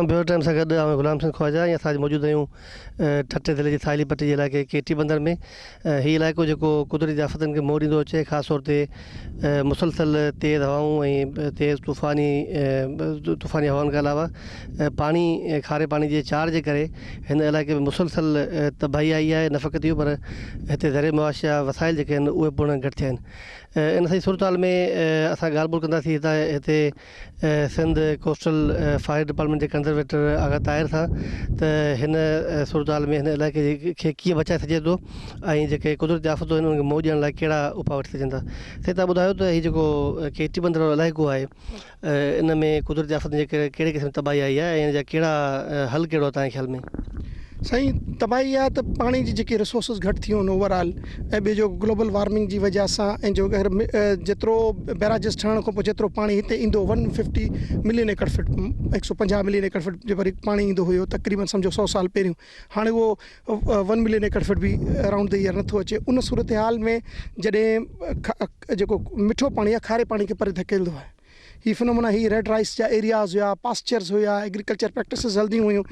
Bureau time سان گڏ آئون غلام حسين خواجه ۽ اسان اڄ موجود آهيون ٺٽي ضلعي جي ساحلي پٽي جي علائقي ڪيٽي بندر ۾ هي علائقو جيڪو قدرتي آفتن کي منهن ڏيندو اچي خاص طور تي مسلسل تيز هوائون ۽ تيز طوفاني طوفاني هوائن کان علاوه پاڻي کاري پاڻي جي چاڙهه جي ڪري هن علائقي ۾ مسلسل تباهي آئي آهي نه فقط اهو پر هتي زرعي معاش جا وسائل جيڪي آهن اهي پڻ گهٽ ٿيا آهن ان سڄي صورتحال ۾ اسان ڳالهه ٻولهه ڪنداسين هتان هتي سنڌ ڪوسٽل فائر ڊپارٽمينٽ جي ڪنزرويٽر آغا طاهر سان ته هن صورتحال ۾ هن علائقي جي کي ڪيئن بچائي سگهجي ٿو ۽ جيڪي قدرتي آفتون آهن انهن کي منهن ڏيڻ لاء ڪهڙا اپاء وٺي سگهجن ٿا سائين تهان ٻڌايو ته هي جيڪو ڪيٽي بندر وارو علائقو آهي ان ۾ قدرتي آفتن جي ڪري ڪهڙي قسم جي تباهي آئي آهي ۽ ان جا ڪهڙا حل ڪهڙو آهي توهان جي خيال ۾؟ سائين تباهي اها ته پاڻي جي جيڪي ريسورسز گهٽ ٿي ويون آهن اوور آل ۽ ٻيو جو گلوبل وارمنگ جي وجه سان ۽ جو جيترو بيراجز ٺهڻ کان پوء جيترو پاڻي هتي ايندو one fifty million acre feet هڪ سو پنجاهه ملين ايڪڙ فٽ جي وري پاڻي ايندو هيو تقريبن سمجهو سو سال پهريون هاڻي اهو ون ملين ايڪڙ فٽ به اراؤنڊ the air نٿو اچي ان صورتحال ۾ جڏهن جيڪو مٺو پاڻي آهي کاري پاڻي کي پري ڌڪيلندو آهي. هي فنومنا هي ريڊ رائيس جا ايرياز هيا، پاسچرز هيا، ايگريڪلچر پريڪٽسز هلنديون هيون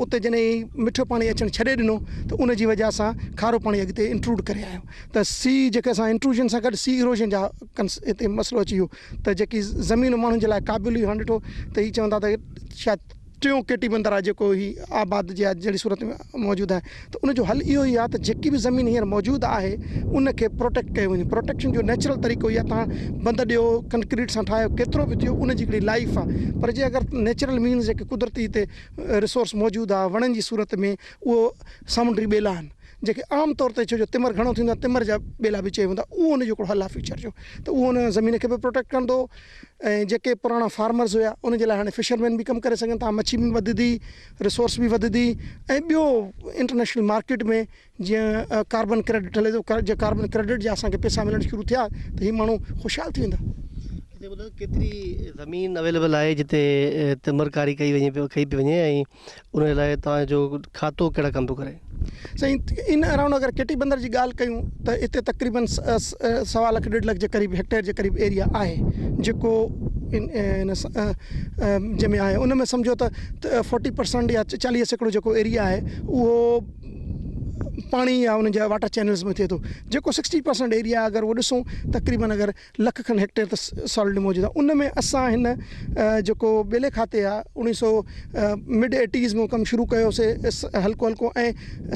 اتي جڏهن هي مٺو پاڻي اچڻ ڇڏي ڏنو ته ان جي وجه سان کارو پاڻي اڳتي انٽروڊ ڪري آيو ته سي جيڪي اسان انٽروزن سان گڏ سي ايروزن جا هتي مسئلو اچي ويو ته جيڪي زمين ماڻهن جي لاء قابل هئي هاڻي ڏٺو ته هي چون ٿا ته شايد ٽيون ڪيٽي بندر آهي جيڪو هي آباد جي جهڙي صورت ۾ موجود آهي ته ان جو حل اهو ئي آهي ته جيڪي به زمين هينئر موجود آهي ان کي پروٽيڪٽ ڪيو وڃي پروٽيڪشن جو نيچرل طريقو اهو آهي تان بند ڏيو ڪنڪريٽ سان ٺاهيو ڪيترو به ٿيو ان جي هڪڙي لائف آهي پر جي اگر نيچرل مينز جيڪي قدرتي هتي ريسورس موجود آهي وڻن جي صورت ۾ اهو سامونڊي ٻيلا آهن جيڪي عام طور تي ڇو جو تمر گهڻو ٿيندو آهي تمر جا ٻيلا به چيو ويندا اهو ان جو هڪڙو حل آهي فيوچر جو ته اهو ان زمين کي به پروٽيڪٽ ڪندو ۽ جيڪي پراڻا فارمرز هيا ان جي لاء هاڻي فشرمين به ڪم ڪري سگهن ٿا مڇي به وڌندي ريسورس به وڌندي ۽ ٻيو انٽرنيشنل مارڪيٽ ۾ جيئن ڪاربن ڪريڊٽ هلي ٿو جي ڪاربن ڪريڊٽ جا اسان کي پيسا ملڻ شروع ٿيا ته هي ماڻهو خوشحال ٿي ويندا. هتي ٻڌايو ڪيتري زمين اويليبل آهي جتي تمرڪاري ڪئي وڃي ڪئي پئي وڃي ۽ ان لاء توهان جو کاتو ڪهڙا ڪم ٿو ڪري؟ سائين ان اراؤنڊ اگر ڪيٽي بندر جي ڳالهه ڪيون ته اتي تقريبن سوا لک ڏيڍ لک جي قريب هيڪٽيئر جي قريب ايريا آهي جيڪو ان جنهن ۾ آهي ان ۾ سمجهو ته فورٽي پرسنٽ يا 40% جيڪو ايريا آهي اهو پاڻي يا ان جا واٽر چينلز ۾ ٿئي ٿو جيڪو 60% ايريا اگر اهو ڏسون تقريبن اگر لک کن هيڪٽيئر ته سالڊ موجود آهي ان ۾ اسان هن جيڪو ٻيلي کاتي آهي اوڻيهه سو مڊ ايٽيز ۾ ڪم شروع ڪيوسي هلڪو هلڪو ۽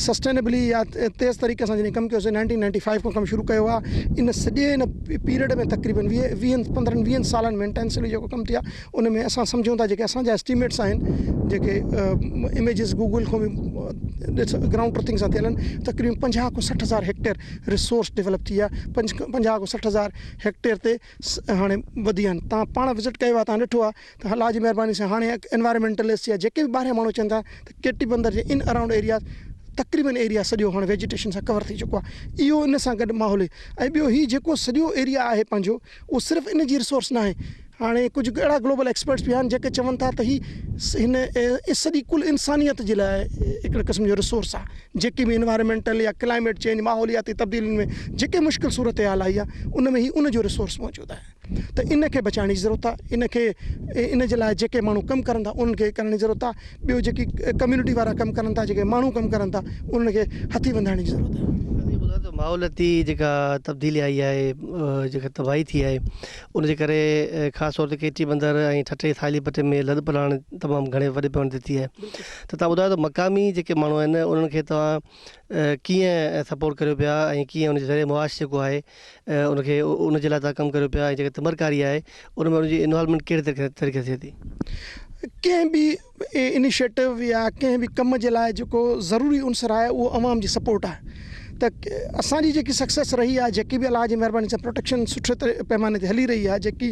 سسٽينبلي يا تيز طريقي سان جڏهن ڪم ڪيوسي نائنٽين نائنٽي فائيو کان ڪم شروع ڪيو آهي ان سڄي هن پيريڊ ۾ تقريبن ويهه ويهن پندرهن ويهن سالن ۾ انٽينسولي جيڪو ڪم ٿيو آهي ان ۾ اسان سمجهون ٿا جيڪي اسان جا اسٽيميٽس آهن جيڪي اميجز گوگل کان به گرائونڊ ٽروٿنگ سان ٿيل آهن تقريبن 50 کان 60 هزار هيڪٽيئر ريسورس ڊيولپ ٿي آهي 50 کان 60 هزار هيڪٽيئر تي هاڻي وڌي آهن تان پاڻ وزٽ ڪيو آهي تان ڏٺو آهي ته الله جي مهرباني سان هاڻي انوائرمينٽلسٽ يا جيڪي به ٻاهريان ماڻهو چون ٿا ته ڪيٽي بندر جي ان اراونڊ ايريا تقريبن ايريا سڄو هاڻي ويجيٽيشن سان ڪور ٿي چڪو آهي اهو ان سان گڏ ماحول ۽ ٻيو هي جيڪو سڄو ايريا آهي پنهنجو اهو صرف ان جي ريسورس ناهي هاڻي ڪجهه اهڙا گلوبل ايڪسپرٽس به آهن جيڪي چون ٿا ته هي هن سڄي ڪل انسانيت جي لاء هڪڙي قسم جو ريسورس آهي جيڪي به انوائرمينٽل يا ڪلائميٽ چينج ماحولياتي تبديلين ۾ جيڪي مشڪل صورتحال آئي آهي ان ۾ هي ان جو ريسورس موجود آهي ته ان کي بچائڻ جي ضرورت آهي ان کي ان جي لاء جيڪي ماڻهو ڪم ڪرن ٿا انهن کي ڪرڻ جي ضرورت آهي ٻيو جيڪي ڪميونٽي وارا ڪم ڪرن ٿا جيڪي ماڻهو ڪم ڪرن ٿا انهن کي هٿي وڌائڻ جي ضرورت آهي. اسين ٻڌايو ته ماحولياتي جيڪا تبديلي آئي آهي جيڪا تباهي ٿي آهي ان جي ڪري خاص طور تي ڪيٽي بندر ۽ ٺٽي ساحلي پٽي ۾ لڏ پلاڻ تمام گهڻي وڏي پيماني تي ٿي آهي ته توهان ٻڌايو ته مقامي جيڪي ماڻهو آهن انهن کي توهان ڪيئن سپورٽ ڪريو پيا ۽ ڪيئن ان جي ذريعي معاش جيڪو آهي ان کي ان جي لاء توهان ڪم ڪريو پيا ۽ جيڪا تمرڪاري آهي ان ۾ ان جي انوالومينٽ ڪهڙي طريقي سان ٿئي ٿي؟ ڪنهن به انيشيٽو يا ڪنهن به ڪم جي لاء جيڪو ضروري عنصر آهي اهو عوام جي سپورٽ آهي ته اسان جي جيڪي سڪسيس رهي آهي جيڪي به الله جي مهرباني سان پروٽيڪشن سٺي پيماني تي هلي رهي آهي جيڪي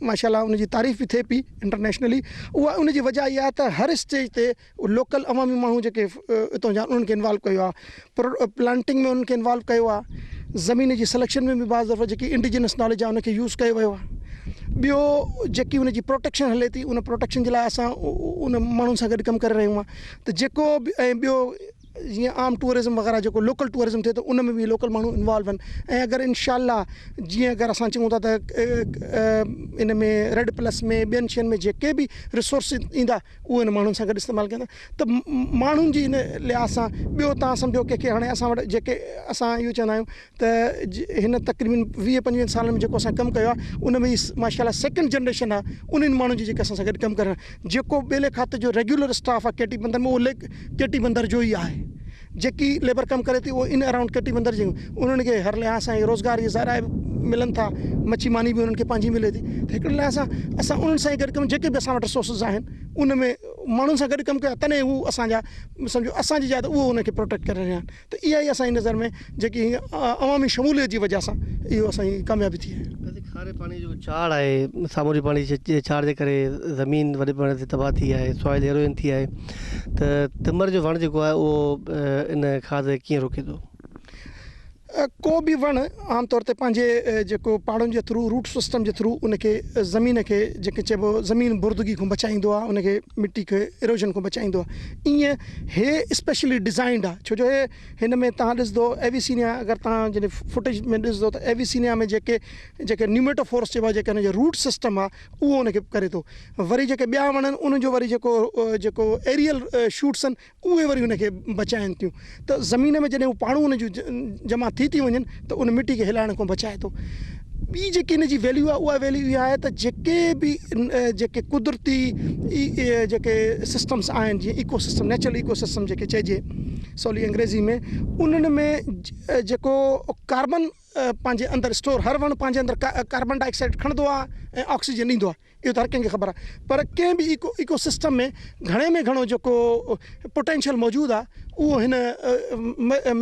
ماشاء الله ان جي تعريف به ٿئي پئي انٽرنيشنلي اها ان جي وجه اها آهي ته هر اسٽيج تي لوڪل عوامي ماڻهو جيڪي اتان جا انهن کي انوالو ڪيو آهي پلانٽنگ ۾ انهن کي انوالو ڪيو آهي زمين جي سليڪشن ۾ به بعض دفعا جيڪي انڊيجنس ناليج آهي ان کي يوز ڪيو ويو آهي ٻيو جيڪي ان جي پروٽيڪشن هلي ٿي ان پروٽيڪشن جي لاء اسان ان ماڻهن سان گڏ ڪم ڪري رهيون آهيون ته جيڪو به ۽ ٻيو جيئن عام ٽوئرزم وغيره جيڪو لوڪل ٽوئرزم ٿئي ٿو ان ۾ به لوڪل ماڻهو انوالو آهن ۽ اگر انشاء الله جيئن اگر اسان چئون ٿا ته ان ۾ ريڊ پلس ۾ ٻين شين ۾ جيڪي به ريسورس ايندا اهي ان ماڻهن سان گڏ استعمال ڪندا ته ماڻهن جي ان لحاظ سان ٻيو تان سمجهو ڪنهن کي هاڻي اسان وٽ جيڪي اسان اهو چوندا آهيون ته هن تقريبن ويهه پنجويهن سالن ۾ جيڪو اسان ڪم ڪيو آهي ان ۾ ماشاء الله سيڪنڊ جنريشن آهي انهن ماڻهن جي جيڪي اسان سان گڏ ڪم ڪرڻ جيڪو ٻيلي کاتي جو ريگيولر اسٽاف آهي ڪيٽي بندر ۾ اهو ڪيٽي بندر جو ئي آهي. جيڪي ليبر ڪم ڪري ٿي اهو ان اراونڊ ڪيٽي بندر جي انهن کي هر لحاظ سان روزگار جي ذرائع به ملن ٿا مڇي ماني به انهن کي پنهنجي ملي ٿي ته هڪڙي لحاظ سان اسان انهن سان ئي گڏ ڪم جيڪي به اسان وٽ ريسورسز آهن ان ۾ ماڻهن سان گڏ ڪم ڪيو تڏهن هو اسان جا سمجهو اسان جي جاء تي اهو انهن کي پروٽيڪٽ ڪري رهيا آهن ته اها ئي اسان جي نظر ۾ جيڪي عوامي شموليت جي وجه سان اهو اسان جي ڪاميابي ٿي آهي. وڌيڪ کاري پاڻي جو ڇاڙ آهي، سامونڊي پاڻي جي ڇاڙ جي ڪري زمين وڏي پيماني تي تباهه ٿي آهي، سوائل ايروزن ٿي آهي ته تمر جو وڻ جيڪو آهي اهو ان کاڌ کي ڪيئن روڪي ٿو؟ ڪو به وڻ عام طور تي پنهنجي جيڪو پاڙن جي ٿرو روٽ سسٽم جي ٿرو ان کي زمين کي جيڪي چئبو زمين بردگي کان بچائيندو آهي ان کي مٽي کي ايروزن کان بچائيندو آهي ائين هي اسپيشلي ڊزائنڊ آهي ڇو جو هي هن ۾ توهان ڏسندو ايويسينيا اگر توهان جڏهن فوٽيج ۾ ڏسندو ته ايويسينيا ۾ جيڪي جيڪي نيوميٽو فورس چئبو آهي جيڪي هن جو روٽ سسٽم آهي اهو ان کي ڪري ٿو وري جيڪي ٻيا وڻ آهن انهن جو وري جيڪو جيڪو ايريل شوٽس آهن اهي وري ان کي بچائين ٿيون ته زمين ۾ جڏهن هو پاڙون ان جون جمع ٿي ٿي وڃن ته ان مٽي کي هلائڻ کان بچائي ٿو. ٻي جيڪي ان جي ويليو آهي اها ويليو اها آهي ته جيڪي به جيڪي قدرتي جيڪي سسٽمس آهن جيئن eco system natural eco system جيڪي چئجي سولي انگريزي ۾ انهن ۾ جيڪو ڪاربن پنهنجي اندر اسٽور هر وڻ پنهنجي اندر ڪاربن ڊاء آڪسائيڊ کڻندو آهي ۽ آڪسيجن ڏيندو آهي اهو ته هر ڪنهن کي خبر آهي پر ڪنهن به ايڪو ايڪو سسٽم ۾ گهڻي ۾ گهڻو جيڪو پوٽينشل موجود آهي اهو هن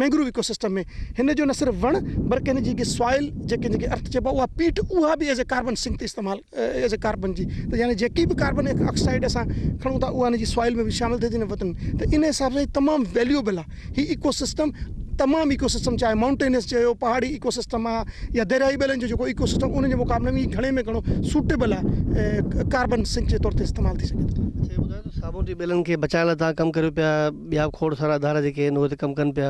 مينگروو ايڪو سسٽم ۾ هن جو نه صرف وڻ بلڪه هن جي جيڪي سوائل جيڪي جيڪي ارٿ چئبو آهي اها پيٽ اها به ايز اي ڪاربن سنڪ تي استعمال ايز اي ڪاربن جي ته يعني جيڪي به ڪاربن آڪسائيڊ اسان کڻون ٿا اها هن جي سوائل ۾ به شامل ٿئي ٿي وطن ته ان حساب سان تمام ويليوبل آهي هي ايڪو سسٽم تمام ايڪو سسٽم چاهي مائونٽينس چيو پهاڙي ايڪو سسٽم آ يا دريائي ٻيلن جو جيڪو ايڪو سسٽم انهن جي مقابلي ۾ هي گهڻي ۾ گهڻو سوٽيبل آ ڪاربن سنڪ جي طور تي استعمال ٿي سگهي ٿو. اڇا هي ٻڌايو ته سامونڊي ٻيلن کي بچائڻ لاء توهان ڪم ڪريو پيا ٻيا به کوڙ سارا ادارا جيڪي آهن اهي ته ڪم ڪن پيا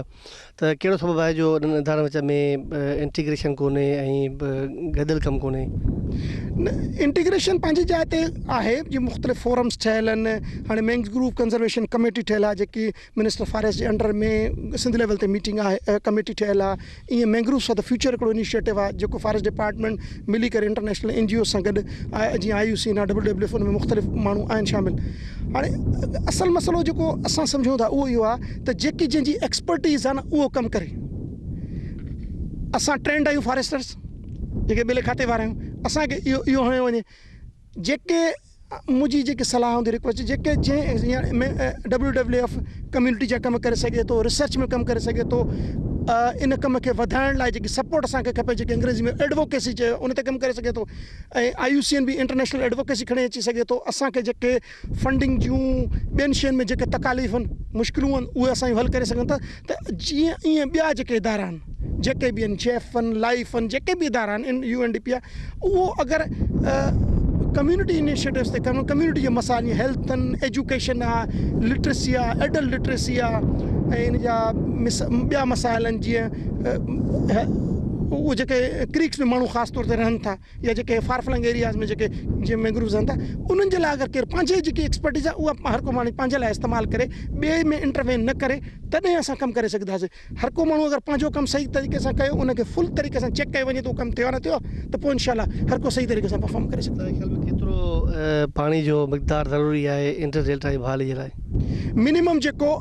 ته ڪهڙو سبب آهي جو انهن ادارن وچ ۾ انٽيگريشن ڪونهي ۽ گڏيل ڪم ڪونهي؟ نه انٽيگريشن پنهنجي جاء تي آهي جيئن مختلف فورمز ٺهيل آهن هاڻي مينگروو ڪنزرويشن ڪميٽي ٺهيل آهي جيڪي منسٽر فاريسٽ جي انڊر ۾ سنڌ ليول تي ميٽنگ آهي ڪميٽي ٺهيل آهي ائين مينگرووز فار the future هڪڙو انيشيٽو آهي جيڪو فاريسٽ ڊپارٽمينٽ ملي ڪري انٽرنيشنل اين جي اوز سان گڏ جيئن آء يو سي آهي ڊبليو ڊبليو ايف ان ۾ مختلف ماڻهو آهن شامل هاڻي اصل مسئلو جيڪو اسان سمجهون ٿا اهو اهو آهي ته جيڪي جنهن جي ايڪسپرٽيز آهي نه اهو ڪم ڪري اسان ٽرينڊ آهيون فاريسٽرس جيڪي ٻيلي کاتي وارا آهيون اسانکي اهو اهو هنيو وڃي جيڪي منهنجي جيڪي صلاح هوندي رڪويسٽ جيڪي جنهن ڊبليو ڊبليو ايف ڪميونٽي جا ڪم ڪري سگهي ٿو ريسرچ ۾ ڪم ڪري سگهي ٿو ان ڪم کي وڌائڻ لاء جيڪي سپورٽ اسان کي کپي جيڪي انگريزي ۾ ايڊووڪيسي چيو ان تي ڪم ڪري سگهي ٿو ۽ آء يو سي اين به انٽرنيشنل ايڊووڪيسي کڻي اچي سگهي ٿو اسان کي جيڪي فنڊنگ جون ٻين شين ۾ جيڪي تڪاليف آهن مشڪلون آهن اهي اسان جون حل ڪري سگهن ٿا ته جيئن ائين ٻيا جيڪي ادارا آهن جيڪي به آهن جيف آهن لائيف آهن جيڪي به ادارا آهن يو اين ڊي پي آهي اهو اگر ڪميونٽي انيشيٽوز تي ڪم ڪميونٽي جي مسائل جيئن هيلٿ آهن ايجوڪيشن آهي لٽريسي آهي ايڊلٽ لٽريسي آهي ۽ ان جا ٻيا مسائل آهن جيئن اهي جيڪي ڪريڪس ۾ ماڻهو خاص طور تي رهن ٿا يا جيڪي فار فلنگ ايرياز ۾ جيڪي جيئن مينگرووز رهن ٿا انهن جي لاء اگر ڪير پنهنجي جيڪي ايڪسپرٽيز آهي اها هر ڪو ماڻهو پنهنجي لاء استعمال ڪري ٻئي ۾ انٽروين نه ڪري تڏهن اسان ڪم ڪري سگهنداسين هر ڪو ماڻهو اگر پنهنجو ڪم صحيح طريقي سان ڪيو ان کي فل طريقي سان چيڪ ڪيو وڃي ته اهو ڪم ٿيو آهي نه ٿيو آهي ته پوء انشاء الله هر ڪو صحيح طريقي سان پرفارم ڪري سگهندو. توهان جي خيال ۾ ڪيترو پاڻي جو مقدار ضروري آهي انڊس ڊيلٽا جي بحالي جي لاء؟ منيمم جيڪو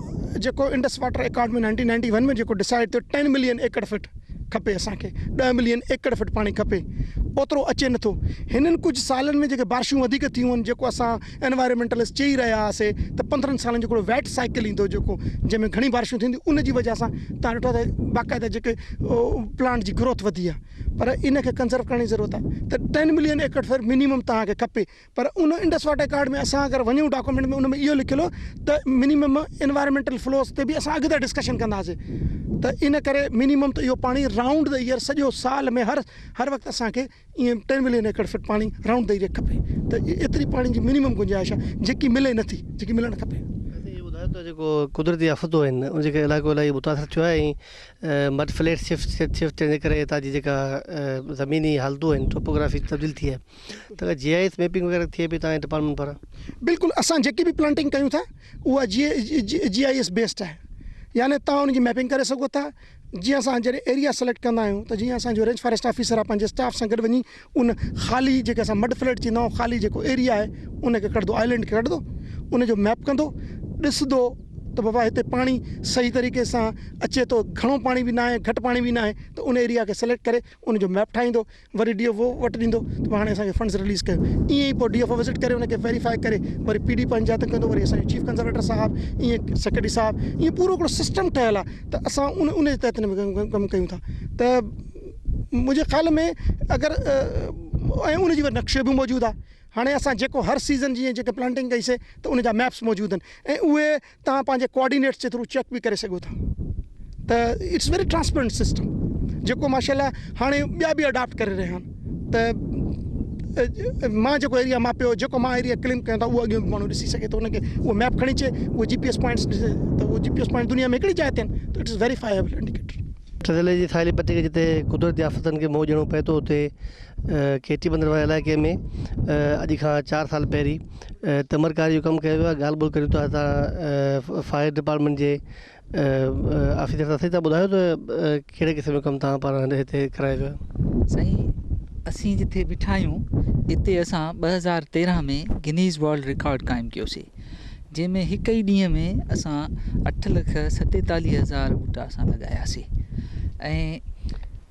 جيڪو انڊس واٽر اڪارڊ ۾ 1991 ۾ جيڪو ڊسائيڊ ٿيو ٽين ملين ايڪڙ فٽ کپي اسان کي ڏهه ملين ايڪڙ فٽ پاڻي کپي اوترو اچي نٿو هنن ڪجهه سالن ۾ جيڪي بارشون وڌيڪ ٿيون آهن جيڪو اسان انوائرمينٽلسٽ چئي رهيا هئاسي ته پندرهن سالن جو هڪڙو ويٽ سائيڪل ايندو جيڪو جنهن ۾ گهڻي بارشون ٿينديون ان جي وجه سان تان ڏٺو ته باقاعده جيڪي پلانٽ جي گروٿ وڌي آهي پر ان کي ڪنزرو ڪرڻ جي ضرورت آهي ته ٽين ملين ايڪڙ فر منيمم توهان کي کپي پر ان انڊس واٽر اڪارڊ ۾ اسان اگر وڃون ڊاڪومينٽ ۾ ان ۾ اهو لکيل هو ته منيمم انوائرمينٽل فلوز تي به اسان اڳتي ڊسڪشن ڪنداسي ته ان ڪري منيمم ته اهو پاڻي رائونڊ the air سڄو سال ۾ هر هر وقت اسان کي ائين ٽين ملين ايڪڙ فٽ پاڻي رائونڊ the area کپي ته ايتري پاڻي جي منيمم گنجائش آهي جيڪي ملي نٿي جيڪي ملڻ کپي. ويسي اهو ٻڌايو ته ته جيڪو قدرتي آفتون آهن ان جي ڪري علائقو الاهي متاثر ٿيو آهي ۽ مڊ فليٽ شفٽ شفٽ ٿيڻ جي ڪري هتان جي جيڪا زميني حالتون آهن ٽوپوگرافي تبديل ٿي آهي ته جي I S mapping وغيره ٿئي پئي توهان جي ڊپارٽمينٽ پاران؟ بلڪل اسان جيڪي به پلانٽنگ ڪيون ٿا اها جي I S based آهي يعني توهان ان جي ميپنگ ڪري سگهو ٿا جيئن اسان جڏهن ايريا سليڪٽ ڪندا آهيون ته جيئن اسان جو رينج فاريسٽ آفيسر آهي پنهنجي اسٽاف سان گڏ وڃي ان خالي جيڪي اسان مڊ فليٽ چوندا آهيون خالي جيڪو ايريا آهي ان کي ڪڍندو آئلينڊ کي ڪڍندو ان جو ميپ ڪندو ڏسندو ته بابا هتي پاڻي صحيح طريقي سان اچي ٿو گهڻو پاڻي به ناهي گهٽ پاڻي به ناهي ته ان ايريا کي سليڪٽ ڪري ان جو ميپ ٺاهيندو وري ڊي ايف او وٽ ڏيندو ته هاڻي اسان کي فنڊز رليز ڪيو ائين ئي پوء ڊي ايف او وزٽ ڪري ان کي ويريفائي ڪري وري پي ڊي پنچائت ڪندو وري اسان جو چيف ڪنزرويٽر صاحب ائين سيڪريٽري صاحب ائين پورو هڪڙو سسٽم ٺهيل آهي ته اسان ان ان جي تحت ڪم ڪيون ٿا ته منهنجي خيال ۾ اگر ۽ ان جي وري نقشو به موجود آهي هاڻي اسان جيڪو هر سيزن جي جيڪي پلانٽنگ ڪئي سي ته ان جا ميپس موجود آهن ۽ اهي توهان پنهنجي ڪوآرڊينيٽس جي ٿرو چيڪ به ڪري سگهو ٿا ته it's very transparent system جيڪو ماشاء الله هاڻي ٻيا به اڊاپٽ ڪري رهيا آهن ته مان جيڪو ايريا ماپيو جيڪو مان ايريا ڪليم ڪيان ٿا اهو اڳيون به ماڻهو ڏسي سگهي ٿو ان کي اهو ميپ کڻي اچي اهو جي پي ايس پوائنٽس ڏسي ته اهو جي پي ايس پوائنٽ دنيا ۾ هڪڙي جاء تي آهن ته it's verifiable indicator. ضلعي جي ساحلي پٽي کي جتي قدرتي آفتن کي منهن ڏيڻو پئي ٿو اتي ڪيٽي بندر واري علائقي ۾ اڄ کان چار سال پهرين تمرڪاري جو ڪم ڪيو ويو آهي ڳالهه ٻولهه ڪريون ٿا اسان فائر ڊپارٽمينٽ جي آفيسر سان سائين تهان ٻڌايو ته ڪهڙي قسم جو ڪم تهان پاران هتي ڪرايو ويو آهي. سائين اسين جتي بيٺا آهيون اتي اسان 2013 ۾ گنيز ورلڊ رڪارڊ قائم ڪيوسي جنهن ۾ هڪ ئي ڏينهن ۾ اسان اٺ لک ستيتاليهه هزار ٻوٽا اسان لڳاياسي ۽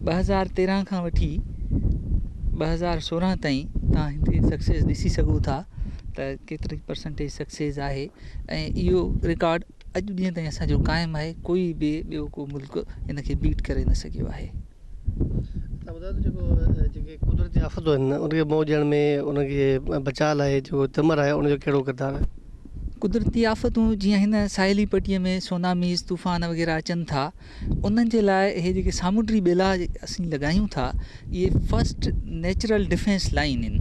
2013 کان وٺي 2016 تائين تان هتي سڪسيس ڏسي سگهو ٿا ته ڪيتري پرسنٽيج سڪسيس آهي ۽ اهو رڪارڊ اڄ ڏينهن تائين اسان جو قائم آهي ڪوئي به ٻيو ڪو ملڪ ان کي بيٽ ڪري نه سگهيو آهي. تان ٻڌايو ته جيڪو جيڪي قدرتي آفتون آهن ان کي منهن ڏيڻ ۾ ان کي بچاء لاء جيڪو تمر آهي ان جو ڪهڙو ڪردار آهي؟ قدرتي آفتون جيئن هن ساحلي پٽي ۾ سوناميز طوفان وغيره اچن ٿا انهن جي لاء اهي جيڪي سامونڊي ٻيلا اسين لڳايون ٿا اهي فرسٽ نيچرل ڊفينس لائين آهن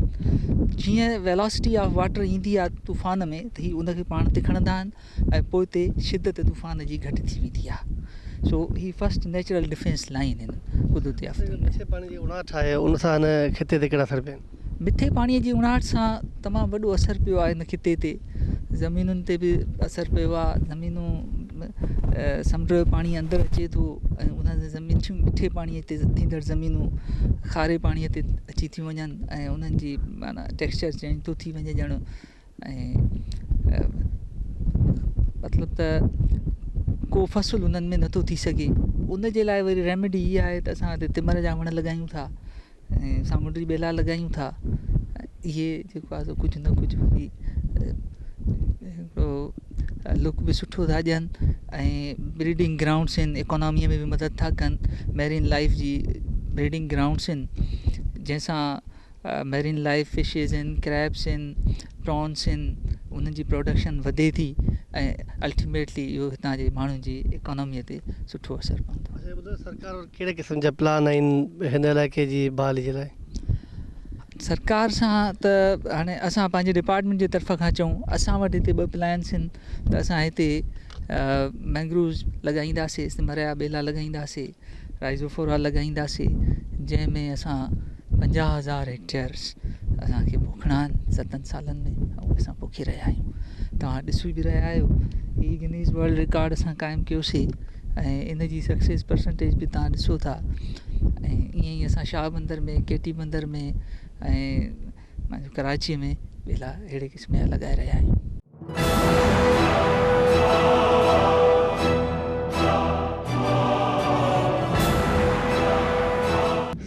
جيئن ويلاسٽي آف واٽر ايندي آهي طوفان ۾ ته هي ان کي پاڻ تي کڻندا آهن ۽ پوئتي شدت طوفان جي گهٽ ٿي ويندي آهي سو هي فرسٽ نيچرل ڊفينس لائين آهن قدرتي آفتن ۾. مٺي پاڻي جي اڻاٺ آهي ان سان هن خطي تي ڪهڙا اثر پيا آهن؟ مٺي پاڻي جي اڻاٺ سان تمام وڏو اثر پيو آهي هن خطي تي زمينن تي به اثر پيو آهي زمينون سمنڊ جو پاڻي اندر اچي ٿو ۽ انهن زمين مٺي پاڻي تي ٿيندڙ زمينون کاري پاڻي تي اچي ٿيون وڃن ۽ انهن جي معنيٰ ٽيڪسچر چينج ٿو ٿي وڃي ڄڻ ۽ مطلب ته ڪو فصل انهن ۾ نٿو ٿي سگهي ان جي لاء وري ريميڊي اها آهي ته اسان هتي تمر جا وڻ لڳايون ٿا ۽ سامونڊي ٻيلا لڳايون ٿا اهي جيڪو آهي سو ڪجهه نه ڪجهه وري هڪڙو لڪ به سٺو ٿا ڏين ۽ بريڊنگ گرائونڊس آهن اڪاناميء ۾ به مدد ٿا ڪن ميرين لائف جي بريڊنگ گرائونڊس آهن جنهن سان ميرين لائف فشز آهن ڪريبس آهن پرانس آهن انهن جي پروڊڪشن وڌي ٿي ۽ الٽيميٽلي اهو هتان جي ماڻهن جي اڪاناميء تي سٺو اثر پوندو. اڇا هي ٻڌايو سرڪار وٽ ڪهڙي قسم جا پلان آهن هن علائقي جي بحالي جي لاء؟ سرڪار سان ته هاڻي اسان پنهنجي ڊپارٽمينٽ جي طرف کان چئون اسان وٽ هتي ٻه پلانس آهن ته اسان هتي مينگروز لڳائينداسي سمريا ٻيلا لڳائينداسي رائزوفورا لڳائينداسي جنهن ۾ اسان 50 هزار هيڪٽيئرس اسان کي پوکڻا آهن ستن سالن ۾ اهي اسان پوکي رهيا آهيون توهان ڏسي به رهيا آهيو هي گنيز ورلڊ رڪارڊ اسان قائم ڪيوسي ۽ ان جي سڪسيس پرسنٽيج به توهان ڏسو ٿا ۽ ائين ئي اسان شاهه بندر ۾ ڪيٽي بندر ۾ ۽ ڪراچيء ۾ ٻيلا اهڙي قسم جا لڳائي رهيا آهيون.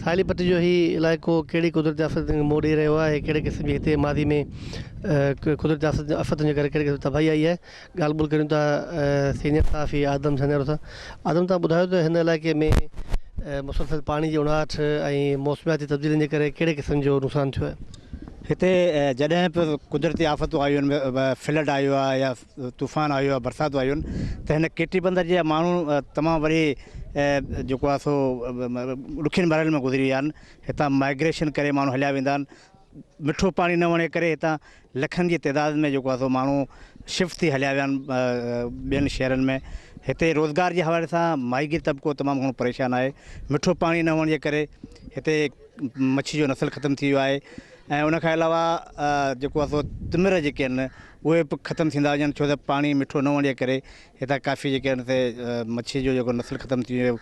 ساحلي پٽي جو هي علائقو ڪهڙي قدرتي آفتن کي منهن ڏئي رهيو آهي ڪهڙي قسم جي هتي ماضي ۾ قدرتي آفتن جي ڪري ڪهڙي قسم جي تباهي آئي آهي ڳالهه ٻولهه ڪريون ٿا سينيئر صحافي آدم سنيارو سان. آدم توهان ٻڌايو ته هن علائقي ۾ مسلسل پاڻي جي اڻاٺ ۽ موسمياتي تبديلين جي ڪري ڪهڙي قسم جو نقصان ٿيو آهي؟ هتي جڏهن به قدرتي آفتون آيون آهن فلڊ آيو آهي يا طوفان آيو آهي برساتون آيون آهن ته هن ڪيٽي بندر جا ماڻهو تمام وڏي جيڪو آهي سو ڏکين مرحلن مان گذري ويا آهن هتان مائگريشن ڪري ماڻهو هليا ويندا آهن. مٺو پاڻي نه هئڻ جي ڪري هتان لکن جي تعداد ۾ جيڪو آهي سو ماڻهو شفٽ ٿي هليا ويا آهن ٻين شهرن ۾ هتي روزگار جي حوالي سان ماهيگير طبقو تمام گهڻو پريشان آهي مٺو پاڻي نه هئڻ جي ڪري هتي مڇي جو نسل ختم ٿي ويو آهي ۽ ان کان علاوه جيڪو آهي سو تمر جيڪي آهن اهي به ختم ٿيندا وڃن ڇو ته پاڻي مٺو نه هئڻ جي ڪري هتان ڪافي جيڪي آهن سي مڇي جو جيڪو نسل ختم ٿي ويو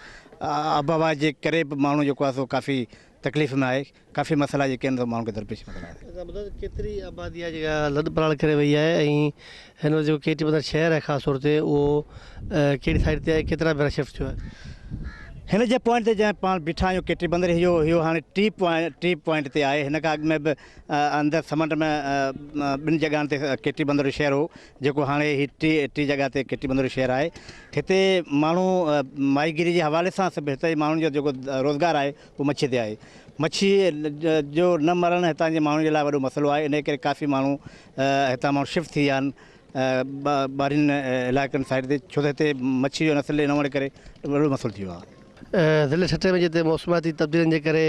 آبهوا جي ڪري به ماڻهو جيڪو آهي سو ڪافي تڪليف ۾ آهي ڪافي مسئلا جيڪي آهن سو ماڻهن کي درپيش مسئلا آهن. اسان ٻڌايو ته ڪيتري آبادي آهي جيڪا لڏ پلاڻ ڪري وئي آهي ۽ هن وقت جيڪو ڪيٽي بندر شهر آهي خاص طور تي اهو ڪهڙي سائيڊ تي آهي ڪيترا ڀيرا شفٽ ٿيو آهي؟ هن جي پوائنٽ تي جنهن پاڻ بيٺا آهيون ڪيٽي بندر اهو اهو هاڻي ٽي پوائنٽ ٽي پوائنٽ تي آهي هن کان اڳ ۾ به اندر سمنڊ ۾ ٻن جڳهن تي ڪيٽي بندر جو شهر هو جيڪو هاڻي هي ٽي ٽي جڳهه تي ڪيٽي بندر جو شهر آهي هتي ماڻهو ماهيگيري جي حوالي سان سڀ هتي جي ماڻهن جو جيڪو روزگار آهي اهو مڇي تي آهي مڇي جو نه مرڻ هتان جي ماڻهن جي لاء وڏو مسئلو آهي انهي ڪري ڪافي ماڻهو هتان ماڻهو شفٽ ٿي ويا آهن ٻاهرين علائقن سائيڊ تي ڇو ته هتي مڇي جو نسل نه هئڻ ڪري وڏو مسئلو ٿي ويو آهي. ضلعي ٺٽي ۾ جتي موسمياتي تبديلين جي ڪري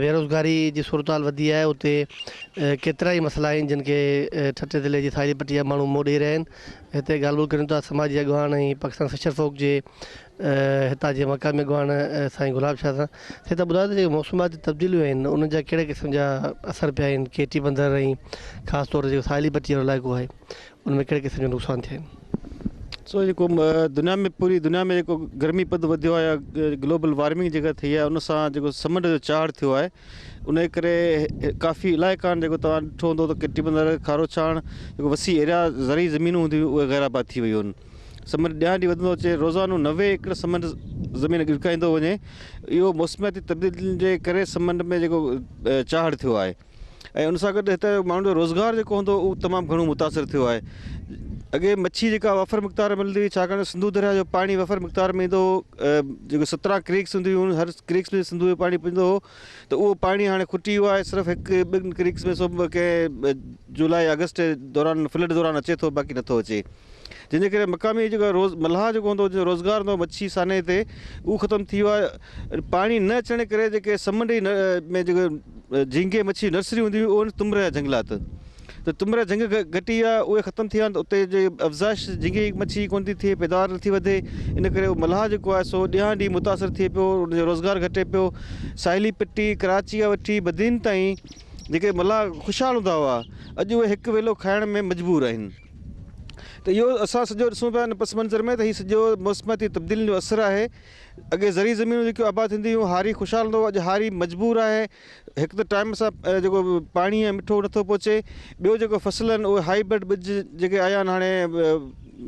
بيروزگاري جي صورتحال وڌي آهي اتي ڪيترائي مسئلا آهن جن کي ٺٽي ضلعي جي ساحلي پٽي جا ماڻهو منهن ڏئي رهيا آهن هتي ڳالهه ٻولهه ڪريون ٿا سماجي اڳواڻ ۽ پاڪستان فشر فوڪ جي هتان جي مقامي اڳواڻ سائين گلاب شاهه سان سائين تهان ٻڌايو ته جيڪي موسمياتي تبديليون آهن انهن جا ڪهڙي قسم جا اثر پيا آهن ڪيٽي بندر ۽ خاص طور تي جيڪو ساحلي پٽي وارو علائقو آهي ان ۾ ڪهڙي قسم جا نقصان ٿيا آهن. سو جيڪو دنيا ۾ پوري دنيا ۾ جيڪو گرمي پد وڌيو آهي يا گلوبل وارمنگ جيڪا ٿي آهي ان سان جيڪو سمنڊ جو چاڙهه ٿيو آهي ان جي ڪري ڪافي علائقا آهن جيڪو توهان ڏٺو هوندو ته ڪيٽي بندر کاروڇاڻ جيڪو وسيع ايريا زرعي زمينون هونديون هيون اهي غير آباد ٿي ويون آهن سمنڊ ڏينهان ڏينهن وڌندو اچي روزانو 90 ايڪڙ سمنڊ زمين ڳڙڪائيندو وڃي اهو موسمياتي تبديلين جي ڪري سمنڊ ۾ جيڪو چاڙهه ٿيو آهي ۽ ان سان گڏ هتي ماڻهن جو روزگار جيڪو هوندو هو اهو تمام گهڻو متاثر ٿيو آهي اڳي مڇي جيڪا وفر مقدار ۾ ملندي هئي ڇاڪاڻ ته سنڌو درياء جو پاڻي وفر مقدار ۾ ايندو هو جيڪو 17 ڪريڪس هونديون هيون هر ڪريڪس ۾ سنڌو جو پاڻي پڄندو هو ته اهو پاڻي هاڻي کٽي ويو آهي صرف هڪ ٻن ڪريڪس ۾ سو به ڪنهن جولاء آگسٽ دوران فلڊ دوران اچي ٿو باقي نٿو اچي جنهن جي ڪري مقامي جيڪو روز ملاح جيڪو هوندو هو روزگار هوندو هو مڇي سانحي تي اهو ختم ٿي ويو آهي پاڻي نه اچڻ جي ڪري جيڪي سمنڊ ۾ جيڪي جهينگي مڇي نرسري هوندي هئي اهي تمر جا جهنگلات ته تمر جا جهنگ گهٽي ويا اهي ختم ٿي ويا آهن ته اتي جي افزائش جهينگي مڇي ڪونه ٿي ٿئي پيداوار نٿي وڌي ان ڪري اهو ملاح جيڪو آهي سو ڏينهان ڏينهن متاثر ٿئي پيو ان جو روزگار گهٽي پيو ساحلي پٽي ڪراچي کان وٺي بدين تائين جيڪي ملاح خوشحال هوندا هئا اڄ اهي هڪ ويلو کائڻ ۾ مجبور آهن ته اهو اسان سڄو ڏسون پيا ان پس منظر ۾ ته هي سڄو موسمياتي تبديلين جو اثر آهي اڳي زرعي زمينون جيڪيون آباد ٿينديون هيون هاري خوشحال هوندو هو اڄ هاري مجبور آهي هڪ ته ٽائيم سان جيڪو پاڻي ۽ مٺو نٿو پهچي ٻيو جيڪو فصل آهن اهي هائبرڊ ٻج جيڪي آيا آهن هاڻي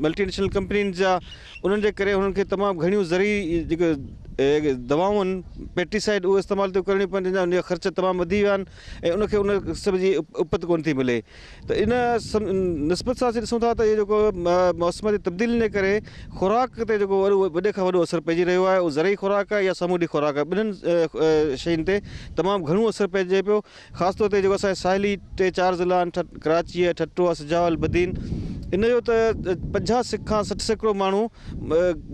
ملٽي نيشنل ڪمپنين جا انهن جي ڪري انهن کي تمام گهڻيون زرعي جيڪي دوائون آهن پيسٽيسائڊ اهي استعمال ٿيون ڪرڻيون پون جن جا ان جا خرچ تمام وڌي ويا آهن ۽ ان کي ان قسم جي اپت ڪونه ٿي ملي ته ان نسبت سان اسين ڏسون ٿا ته اهو جيڪو موسمياتي تبديلين جي ڪري خوراڪ تي جيڪو وڏو وڏي کان وڏو اثر پئجي رهيو آهي اهو زرعي خوراڪ آهي يا سامونڊي خوراڪ آهي ٻنهن شين تي تمام گهڻو اثر پئجي پيو خاص طور تي جيڪو اسان جا ساحلي ٽي چار ضلعا آهن ڪراچي آهي ٺٽو آهي سجاول بدين ان جو ته 50 کان 60% ماڻهو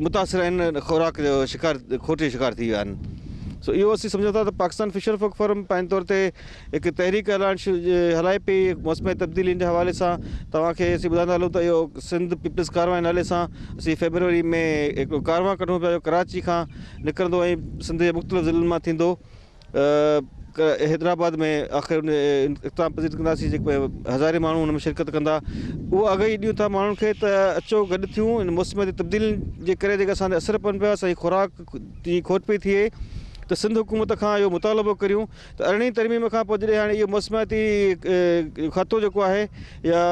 متاثر آهن خوراڪ جو شڪار کوٽ جو شڪار ٿي ويا آهن سو اهو اسين سمجهون ٿا ته پاڪستان فشر فوڪ فورم پنهنجي طور تي هڪ تحريڪ هلائڻ هلائي پئي موسمي تبديلين جي حوالي سان توهان کي اسين ٻڌائيندا هلون ته اهو سنڌ پيپلز ڪاروان نالي سان اسين فيبروري ۾ هڪڙو ڪاروان ڪڍون پيا جو ڪراچي کان نڪرندو ۽ سنڌ جي مختلف ضلعن مان ٿيندو حيدرآباد ۾ آخر ان اختتام پذير ڪنداسين جيڪو هزارين ماڻهو ان ۾ شرڪت ڪندا اهو آگاهي ڏيون ٿا ماڻهن کي ته اچو گڏ ٿيون ان موسمياتي تبديلين جي ڪري جيڪا اسان تي اثر پون پيا اسان جي خوراڪ جي کوٽ پئي ٿئي ته سنڌ حڪومت کان اهو مطالبو ڪريون ته ارڙهين ترميم کان پوء جڏهن هاڻي اهو موسمياتي کاتو جيڪو آهي يا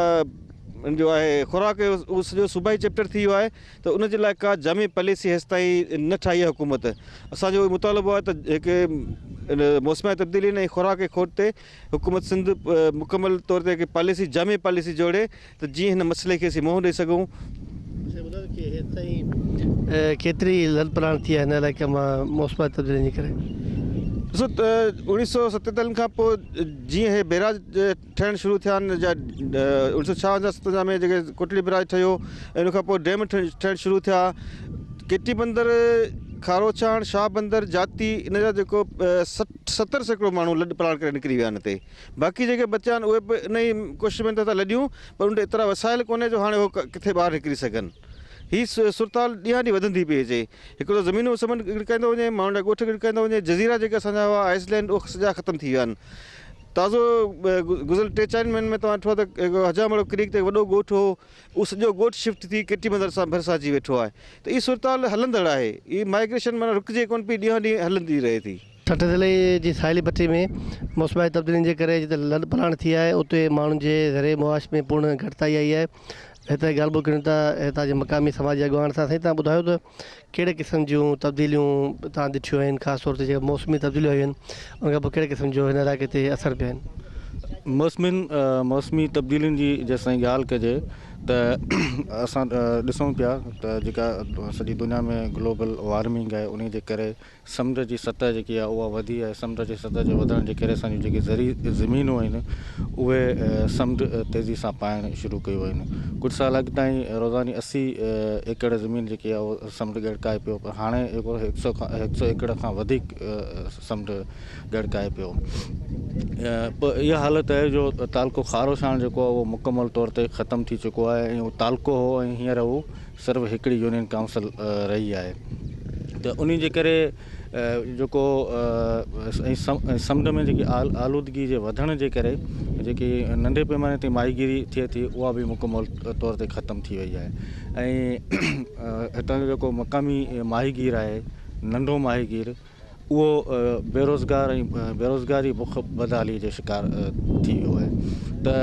جو آهي خوراڪ جو اهو سڄو صوبائي چيپٽر ٿي ويو آهي ته ان جي لاء ڪا جامع پاليسي هيستائين نه ٺاهي آهي حڪومت اسان جو اهو مطالبو آهي ته هڪ موسمياتي تبديلين ۽ خوراڪ جي کوٽ تي حڪومت سنڌ مڪمل طور تي هڪ پاليسي جامع پاليسي جوڙي ته جيئن هن مسئلي کي اسين منهن ڏئي سگهون. سائين ٻڌايو ته هيستائين ڪيتري لڏپلاڻ ٿي آهي هن علائقي مان موسمياتي تبديلين جي ڪري؟ ڏسو ته اوڻيهه سو ستيتاليهن کان پوء جيئن هي بيراج ٺهڻ شروع ٿيا آهن يا اوڻيهه سو ڇاونجاهه ستونجاهه ۾ جيڪي ڪوٽڙي بيراج ٺهيو ۽ ان کان پوء ڊيم ٺهڻ شروع ٿيا ڪيٽي بندر کاروڇاڻ، شاهه بندر، جاتي ان جا جيڪو 60% ماڻهو لڏ پلاڻ ڪري نڪري ويا آهن هتي باقي جيڪي بچيا آهن اهي به ان ئي ڪوشش ۾ ته لڏيون پر ان وٽ ايترا وسائل ڪونهي جو هاڻي هو ڪٿي ٻاهر نڪري سگهن. هي صورتحال ڏينهان ڏينهن وڌندي پئي اچي. هڪ ته زمينون سمنڊ ڳڙڪائيندو وڃي، ماڻهن جا ڳوٺ ڳڙڪائيندا وڃي، جزيرا جيڪي اسان جا هئا آئس لينڊ اهي سڄا ختم ٿي ويا آهن. تازو گذريل ٽي چئن مهينن ۾ توهان ڏٺو آهي ته حجامڙو ڪريڪ تي وڏو ڳوٺ هو اهو سڄو ڳوٺ شفٽ ٿي ڪيٽي بندر سان ڀرسان اچي ويٺو آهي ته هي صورتحال هلندڙ آهي. هي مائگريشن معنيٰ رڪجي ڪونه پئي ڏينهان ڏينهن هلندي رهي ٿي. ٺٽي ضلعي جي ساحلي پٽي ۾ موسمياتي تبديلين جي ڪري جتي لڏ پلاڻ ٿي آهي اتي ماڻهن جي زرعي معاش ۾ پڻ گهٽتائي آئي آهي. هتي ڳالهه ٻولهه ڪريون ٿا هتان جي مقامي سماجي اڳواڻ سان. سائين توهان ٻڌايو ته ڪهڙي قسم جون تبديليون توهان ڏٺيون آهن خاص طور تي جيڪا موسمي تبديليون آيون آهن ان کان پوء ڪهڙي قسم جو هن علائقي تي اثر پيا آهن؟ موسمين موسمي تبديلين جي جيستائين ڳالهه ڪجي ته اسان ڏسون پيا ته جيڪا سڄي دنيا ۾ گلوبل وارمنگ آهي انهي جي ڪري سمنڊ جي سطح جيڪي آهي اها وڌي آهي، سمنڊ جي سطح جي وڌڻ جي ڪري اسان جون جيڪي زرعي زمينون آهن اهي سمنڊ تيزي سان پائڻ شروع ڪيون آهن. ڪجهه سال اڳ تائين روزاني 80 ايڪڙ زمين جيڪي آهي اهو سمنڊ ڳڙڪائي پيو پر هاڻي جيڪو هڪ سو ايڪڙ کان وڌيڪ سمنڊ ڳڙڪائي پيو. اها حالت آهي جو تعلقو خاروشاڻ جيڪو آهي اهو مڪمل طور تي ختم ٿي چڪو آهي ۽ اهو تعلقو هو ۽ هينئر اهو صرف هڪڙي يونين ڪائونسل رهي آهي ته انهي جي ڪري جيڪو ۽ سمنڊ ۾ جيڪي آلودگي جي وڌڻ جي ڪري جيڪي ننڍي پيماني تي ماهيگيري ٿئي ٿي اها به مڪمل طور تي ختم ٿي وئي آهي ۽ هتان جو جيڪو مقامي ماهيگير آهي ننڍو ماهيگير اهو بيروزگار ۽ بيروزگاري بک بدحالي جو شڪار ٿي ويو آهي ته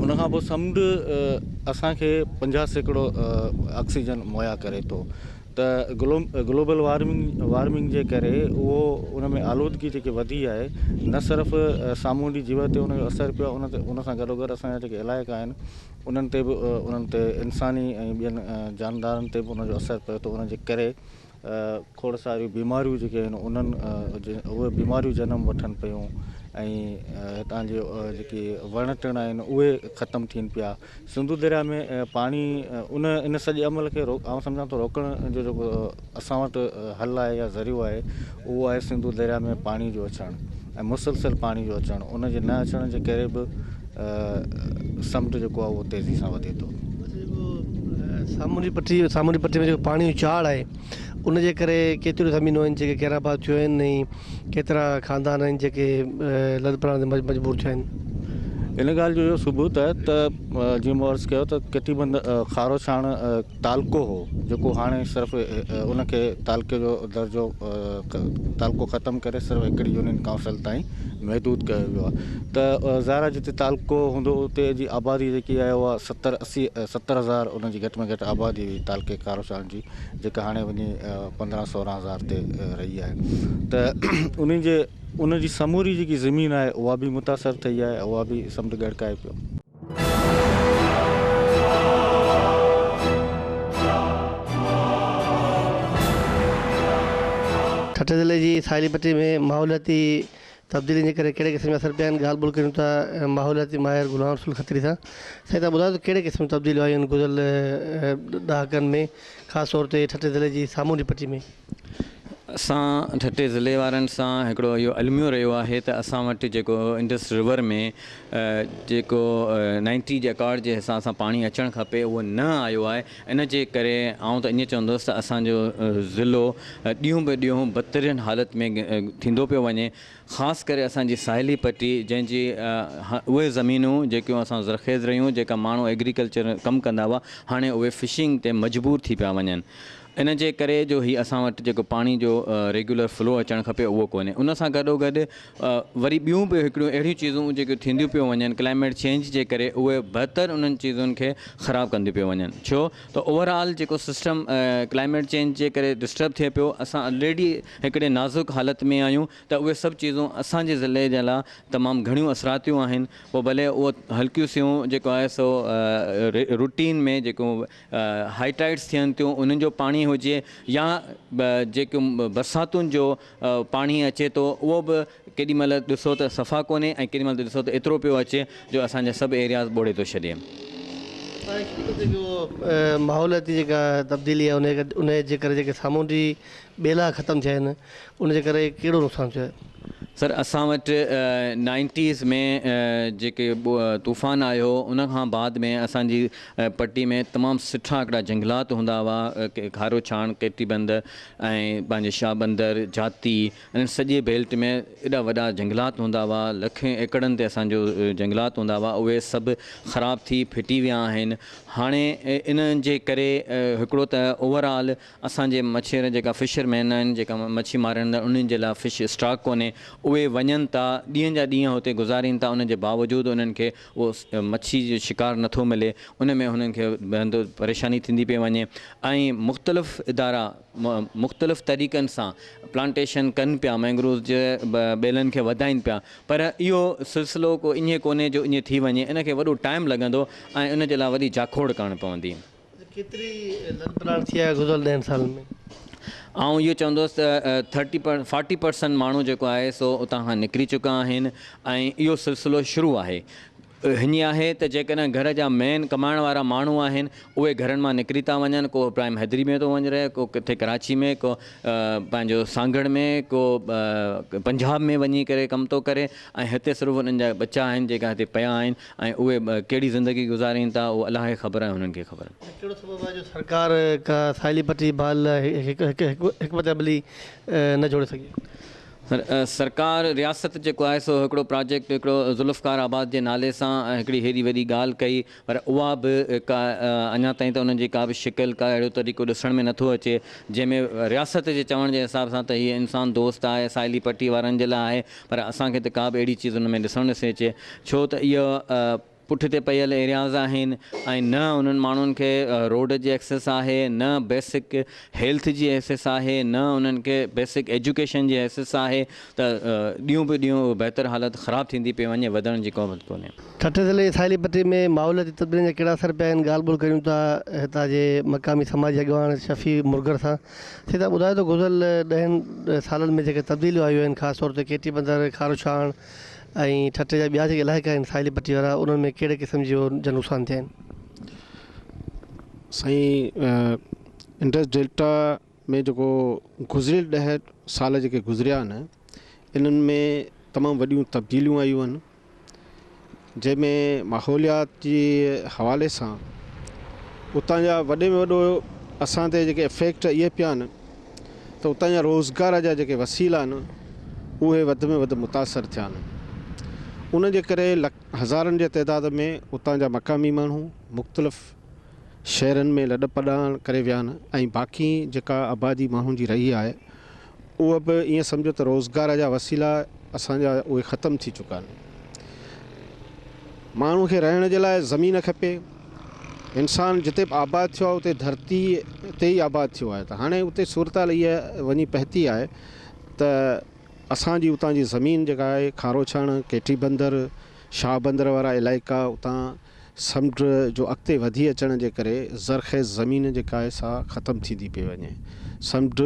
ان کان پوء سمنڊ اسان کي 50% آڪسيجن مهيا ڪري ٿو ته گلوبل وارمنگ وارمنگ جي ڪري اهو ان ۾ آلودگي جيڪي وڌي آهي نه صرف سامونڊي جيوت تي ان جو اثر پيو آهي ان تي ان سان گڏوگڏ اسان جا جيڪي علائقا آهن انهن تي به انهن تي انساني ۽ ٻين جاندارن تي به ان جو اثر پئي ٿو ان جي ڪري کوڙ ساريون بيماريون جيڪي آهن انهن اهي بيماريون جنم وٺن پيون ۽ هتان جي جيڪي وڻ ٽڻ آهن اهي ختم ٿين پيا سنڌو درياء ۾ پاڻي ان ان سڄي عمل کي آئون سمجهان ٿو روڪڻ جو جيڪو اسان وٽ حل آهي يا ذريعو آهي اهو آهي سنڌو درياء ۾ پاڻي جو اچڻ ۽ مسلسل پاڻي جو اچڻ ان جي نه اچڻ جي ڪري به سمنڊ جيڪو آهي اهو تيزي سان وڌي ٿو. سامونڊي پٽي سامونڊي پٽي ۾ جيڪو پاڻي جو چاڙهه آهي ان جي ڪري ڪيتريون زمينون آهن جيڪي غير آباد ٿيون آهن ۽ ڪيترا خاندان آهن جيڪي لڏ پلاڻ تي مجبور ٿيا آهن. ان ڳالهه جو اهو ثبوت آهي ته جيئن مون عرض ڪيو ته ڪٽي بند کارو ڇاڻ تعلقو هو جيڪو هاڻي صرف ان کي تعلقي جو درجو تعلقو ختم ڪري صرف هڪڙي يونين ڪائونسل تائين محدود ڪيو ويو آهي ته ظاهر آهي جتي تعلقو هوندو اتي جي آبادي جيڪي آهي اها 70 80 70 هزار ان جي گهٽ ۾ گهٽ آبادي هئي تعلقي کاروشاڻ جي جيڪا هاڻي وڃي 15 16 هزار تي رهي آهي ته ان جي ان جي سموري جيڪي زمين آهي اها به متاثر ٿي آهي اها به سمنڊ ڳڙڪائي پيو. ٺٽي ضلعي جي ساحلي پٽي ۾ ماحولياتي تبديلين جي ڪري ڪهڙي قسم جا اثر پيا آهن ڳالهه ٻولهه ڪريون ٿا ماحولياتي ماهر غلام رسول کتري سان. سائين توهان ٻڌايو ته ڪهڙي قسم جون تبديليون آيون آهن گذريل ڏهاڪن ۾ خاص طور تي ٺٽي ضلعي جي سامونڊي پٽي ۾؟ اسان ٺٽي ضلعي وارن سان هڪڙو اهو الميو رهيو آهي ته اسان وٽ جيڪو انڊس ريور ۾ جيڪو نائنٽي جي اڪارڊ جي حساب سان پاڻي اچڻ کپي اهو نه آيو آهي ان جي ڪري آئون ته ائين چوندس ته اسان جو ضلعو ڏينهون به ڏينهون بدترين حالت ۾ ٿيندو پيو وڃي خاص ڪري اسان جي ساحلي پٽي جنهن جي اهي زمينون جيڪيون اسان زرخيز رهيون جيڪا ماڻهو ايگريڪلچر ڪم ڪندا هئا هاڻي اهي فشنگ تي مجبور ٿي پيا وڃن ان جي ڪري جو هي اسان وٽ جيڪو پاڻي جو ريگيولر فلو اچڻ کپي اهو ڪونهي ان سان گڏو گڏ وري ٻيون به هڪڙيون اهڙيون چيزون جيڪيون ٿينديون پيون وڃن ڪلائميٽ چينج جي ڪري اهي بهتر انهن چيزن کي خراب ڪنديون پيون وڃن ڇو ته اوور آل جيڪو سسٽم ڪلائميٽ چينج جي ڪري ڊسٽرب ٿئي پيو اسان الريڊي هڪڙي نازڪ حالت ۾ آهيون ته اهي سڀ چيزون اسان جي ضلعي جي لاء تمام گهڻيون اثراتيون آهن پوء ڀلي اهو هلڪيون سيون جيڪو آهي سو روٽين ۾ جيڪو هائي ٽائيڊس ٿين ٿيون انهن جو پاڻي هجي يا جيڪو برساتن جو پاڻي اچي ٿو اهو به ڪيڏي مهل ڏسو ته صفا ڪونهي ۽ ڪيڏي مهل ڏسو ته ايترو پيو اچي جو اسان جا سڀ ايرياز ٻوڙي ٿو ڇڏي. جيڪو ماحولياتي جيڪا تبديلي آهي ان جي ڪري جيڪي سامونڊي ٻيلا ختم ٿيا آهن ان جي ڪري ڪهڙو نقصان ٿيو آهي؟ سر اسان وٽ نائنٽيز ۾ جيڪي طوفان آيو ان کان بعد ۾ اسان جي پٽي ۾ تمام سٺا هڪڙا جنگلات هوندا هئا کارو ڇاڻ ڪيٽي بندر ۽ پنهنجي شاهه بندر جاتي ان سڄي بيلٽ ۾ ايڏا وڏا جنگلات هوندا هئا، لکين ايڪڙن تي اسان جو جنگلات هوندا هئا، اهي سڀ خراب ٿي ڦٽي ويا آهن. هاڻي انهن جي ڪري هڪڙو ته اوور آل اسان جي مڇير جيڪا فشر مين آهن جيڪا مڇي ماريندڙ انهن جي لاء فش اسٽاڪ ڪونهي، اهي وڃن ٿا ڏينهن جا ڏينهن هتي گذارين ٿا ان جي باوجود انهن کي اهو مڇي جو شڪار نٿو ملي ان ۾ هنن کي بيحد پريشاني ٿيندي پئي وڃي ۽ مختلف ادارا مختلف طريقن سان پلانٽيشن ڪن پيا مينگروز جي ٻيلن کي وڌائين پيا پر اهو سلسلو ڪو ائين ڪونهي جو ائين ٿي وڃي ان کي وڏو ٽائيم لڳندو ۽ ان جي لاء وڏي جاکوڙ ڪرڻ پوندي. ڪيتري لڏپلاڻ ٿي آهي گذريل ڏهن سالن ۾؟ آئون اهو چوندس ته ٿرٽي پر فارٽي پرسنٽ ماڻهو جيڪو آهي سو اتان کان نڪري چڪا آهن ۽ اهو سلسلو شروع آهي هيئن آهي ته جيڪڏهن گهر جا مين ڪمائڻ وارا ماڻهو آهن اهي گهرن مان نڪري ٿا وڃن ڪو ابراهيم حيدري ۾ ٿو وڃ رهي ڪو ڪٿي ڪراچي ۾ ڪو پنهنجو سانگهڙ ۾ ڪو پنجاب ۾ وڃي ڪري ڪم ٿو ڪري ۽ هتي صرف انهن جا ٻچا آهن جيڪا هتي پيا آهن ۽ اهي ڪهڙي زندگي گذارين ٿا اهو الله کي خبر ۽ هنن کي خبر. ڪهڙو سبب آهي جو سرڪار ڪا ساحلي پٽي بحال لاء هڪ حڪمت عملي نه جوڙي سگهي؟ سرڪار رياست جيڪو آهي سو هڪڙو پراجيڪٽ هڪڙو ذوالفقار آباد جي نالي سان هڪڙي هيڏي وڏي ڳالهه ڪئي پر اها به ڪا اڃا تائين ته ان جي ڪا به شڪل ڪا اهڙو طريقو ڏسڻ ۾ نٿو اچي جنهن ۾ رياست جي چوڻ جي حساب سان ته هي انسان دوست آهي ساحلي پٽي وارن جي لاء آهي پر اسان کي ته ڪا به اهڙي چيز ان ۾ ڏسڻ نٿي اچي ڇو ته اهو پٺتي پيل ايرياز آهن ۽ نه انهن ماڻهن کي روڊ جي ايڪسيس آهي نه بيسڪ هيلٿ جي ايڪسيس آهي نه انهن کي بيسڪ ايجوڪيشن جي ايڪسيس آهي ته ڏينهون به ڏينهن بهتر حالت خراب ٿيندي پئي وڃي وڌڻ جي ڪو ڪونهي. ٺٽي ضلعي جي ساحلي پٽي ۾ ماحولياتي تبديلين جا ڪهڙا اثر پيا آهن ڳالهه ٻولهه ڪريون ٿا هتان جي مقامي سماجي اڳواڻ شفيع مرگر سان سي تان ٻڌايو ته گذريل ڏهن سالن ۾ جيڪي تبديليون آيون آهن خاص طور تي ڪيٽي بندر کاروڇاڻ ۽ ٺٽي جا ٻيا جيڪي علائقا آهن ساحلي پٽي وارا انهن ۾ ڪهڙي قسم جو جا نقصان ٿيا آهن؟ سائين انڊس ڊيلٽا ۾ جيڪو گذريل ڏهه سال جيڪي گذريا آهن انهن ۾ تمام وڏيون تبديليون آيون آهن جنهن ۾ ماحوليات جي حوالي سان اتان جا وڏي ۾ وڏو اسان تي جيڪي افيڪٽ اهي پيا آهن ته اتان جا روزگار جا جيڪي وسيلا آهن اهي وڌ ۾ وڌ متاثر ٿيا آهن ان جي ڪري هزارن جي تعداد ۾ اتان جا مقامي ماڻهو مختلف شهرن ۾ لڏ پلاڻ ڪري ويا آهن ۽ باقي جيڪا آبادي ماڻهن جي رهي آهي اهو به ائين سمجهو ته روزگار جا وسيلا اسان جا اهي ختم ٿي چڪا آهن ماڻهو کي رهڻ جي لاء زمين کپي انسان جتي به آباد ٿيو آهي اتي ڌرتي تي ئي آباد ٿيو آهي ته هاڻي اتي صورتحال اها وڃي پهتي آهي ته اسان جي اتان جي زمين جيڪا آهي کاروڇاڻ، ڪيٽي بندر، شاهه بندر وارا علائقا اتان سمنڊ جو اڳتي وڌي اچڻ جي ڪري زرخيز زمين جيڪا آهي سا ختم ٿيندي پئي وڃي. سمنڊ